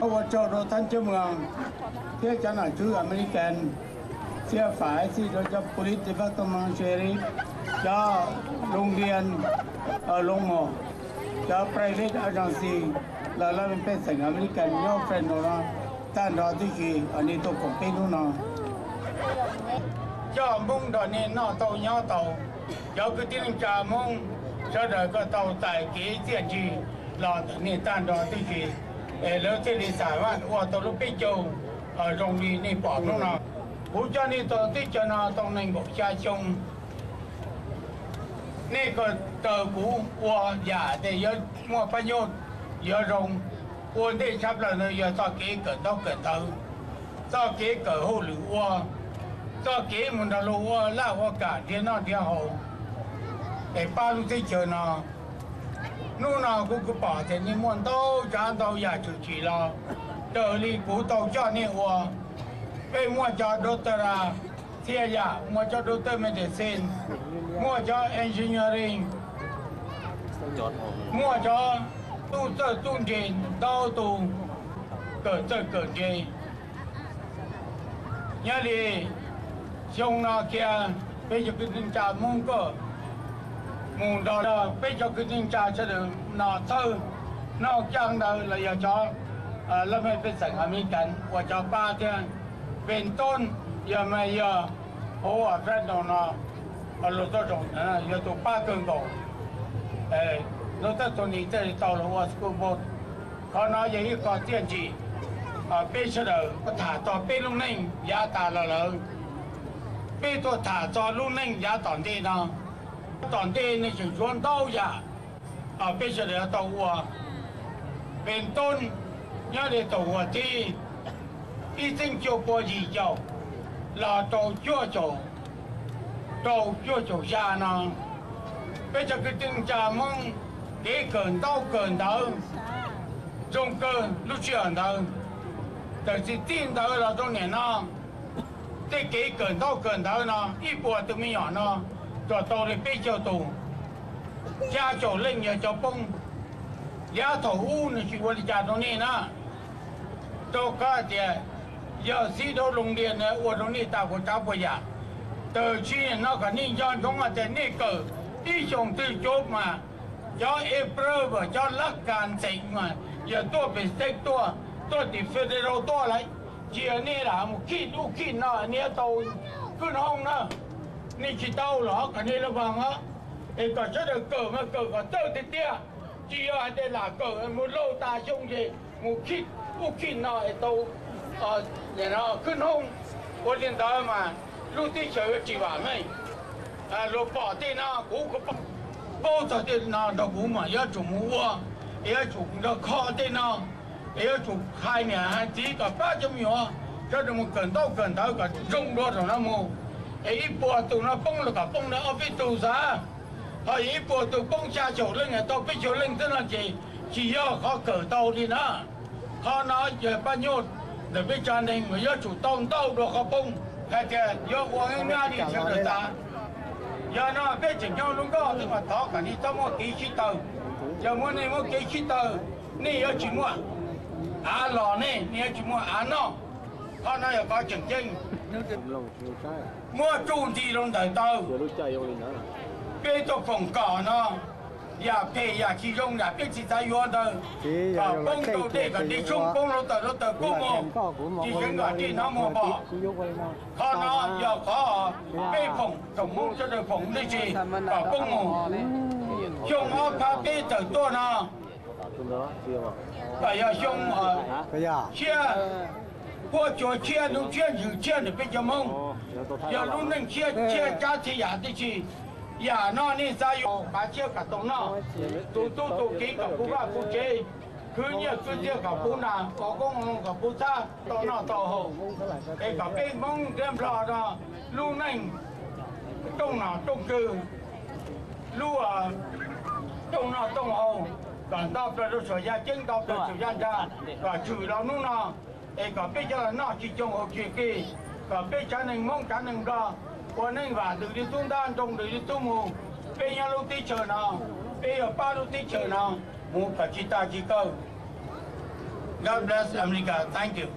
Ua tsaug rau thab coj moos thiab cov nom tswv Amelikas, thiab fam xij rau cov police department, sheriff, cov loo rias, loo mos, cov private agency, los laj mej pej xeem Amelikas nyob Fresno no tag nrho tib si, nej tuaj koom peb hnub no. Coj Hmoob nrog nej noj tau nyob tau, cov kwv tij neej tsa Hmoob sawv daws kom tau txais kev txiaj ntsig los ntawm nej tag nrho tib si, es lawv thiaj li xam vaj ua tau lub peb caug zoo li nej pom hnub no. Kuv coj nej tau teb chaws no tau nees nkaum xya xyoo. Nej ko taw kuv ua yam tias yuav muaj pab nyuj yuav zoo, ua ntej tshaj plaws ntawd yog txoj kev kawm ntaub kawm ntawv, txoj kev kawm hauj lwm ua, txoj kev mus nrog luag ua laj ua kam nrhiav noj nrhiav haus, es pab lub teb chaws no. Hnub no kuv kuj pom tias nej muaj ntau tsav ntau yam tshwm sim los, raws li kuv tau coj nej ua, peb muaj cov doctor thiab yam, muaj cov doctor medicine, muaj cov engineering, muaj cov tub txawj tub ntse ntau tus kawm txawj kawm ntse. Nyob li xyoo no kiag peb cov kwv tij neej tsa Hmoob koj mus nrog peb cov kwv tij neej tsa sawv daws no txhawb noj caj ntawd los yog cov laj mej pej xeem Amelikas ua cov pab thiab. Peb toob yog mas yog hauv Fresno no, los txoj zoom yog tus pab kawg nkaus. Lub txawj tus nis thiaj li tau los ua school board. Qhov no yog ib qho txiaj ntsig, peb sawv daws tham txog peb lub neej yav tas los lawm, peb tuaj tham txog lub neej yav tom ntej no. Tom ntej nej tseem yuav ntau yam peb sawv daws yuav tau ua. Peb toob nyob li thaum uas tib ib txhiab cuaj pua yim caum los rau cuaj caum, rau cuaj caum xya no, peb cov kwv tij neej tsa Hmoob kev kawm ntaub kawm ntawv zoo kawg lub sij hawm ntawd. Tam sim txij ntawd los rau niaj no, tej kev kawm ntaub kawm ntawv no ib puas tus me nyuam no tsuas tau li peb caug tus, xya caum leej yog cov poob. Yav thaum ub nws tsis ua li cas rau nej na, rau qhov hais tias yog xib dawb loo lias ua rau nej tag puas tsav puas yam. Tam sim no kom nej nco ntsoov hais tias nej kawm ib xyoos twg cuav mas cov April, cov lab kas ntxeem mas yog tuaj pem state tuaj, tuaj tim federal tuaj lawm, cia nej lam mus khij ub khij no nej yuav tau khwb noob na. Nej tsis tau los kom nej lub vag os, es kom sawv daws kawm mas kawm kom txawj tiag tiag, tsis yog hais tias lam kawm mus lauj tas xyoo ces mus khij ub khij no es tau khwb noob. Ua li ntawd mas lub teb chaws yuav tsis vam meej. Luag pom tej no kuv paub txog tej no nrog kuv mas yuav tsum mus ua, yuav tsum nrog kho tej no, yuav tsum hais niam hais txiv kom pab cov me nyuam sawv daws mus kawm ntaub kawm ntawv kom zoo dua rau no mus. Es ib puas tus no poob los kom poob li ob peb tus xav, ho yog ib puas tus poob xya caum leej tau peb caug leej xwb no ces tsis yog qhov kawm tau li na. Qhov no yog pab nyuj ntawm peb tsa neeg mas yuav tsum tau ntau dua qhov poob hais tias yuav ua nyab li sawv daws xav. Yog no peb tseem nyob lub nkoj xwb mas thov kom nej txhob muaj kev sib tawg. Yog muab nej muab kev sib tawg, nej yuav tsis muaj av los nej, nej yuav tsis muaj av noj. Qhov no yog qhov tseem ceeb. Muab tsuj nti rau ntawm taw. Peb tuaj foom kom no yam phem yam tsis zoo yam peb tsis xav yuav ntawd, kom poob rau dej kom dej tshoob, poob rau taws rau taws kub mus, tsis xeev kom dej no muag pom. Qhov no yog qhov peb foom tsoom Hmoob sawv daws foom dej tsis kom poob mus. Xyoo ob phav peb tawm tuaj no kom yog xyoo tshiab, huab cua tshiab, lub tshiab ntsws tshiab ntawm peb cov Hmoob, yog lub neej tshiab tshiab tsab txhia yam tib si. Yam no nej xav yuav, kav tsij kam tau noj. Tus tub tus kiv kom puv vaj puv tsev, khwv nyiaj khwv txiaj kom puv nas, ua koob ua loo kom puv txhab, tau noj tau haus, es kom peb Hmoob thiab Nplog no lub neej rooj nom rooj tswv, lub rooj noj rooj haus, kom nto plaws rau saum yaj ceeb, nto plaws saum yaj nra, kom tshwm los hnub no, es kom peb cov los noj tsis coo haus tsis qis, kom peb tsav neeg Hmoob tsav neeg Nplog ua neej vam ntws li tub ntab, nroo ntws li tub mus. Peb nyob lub teb chaws no, peb yuav pab lub teb chaws no mus kom tsis tag tsis kawg. God bless America. Thank you.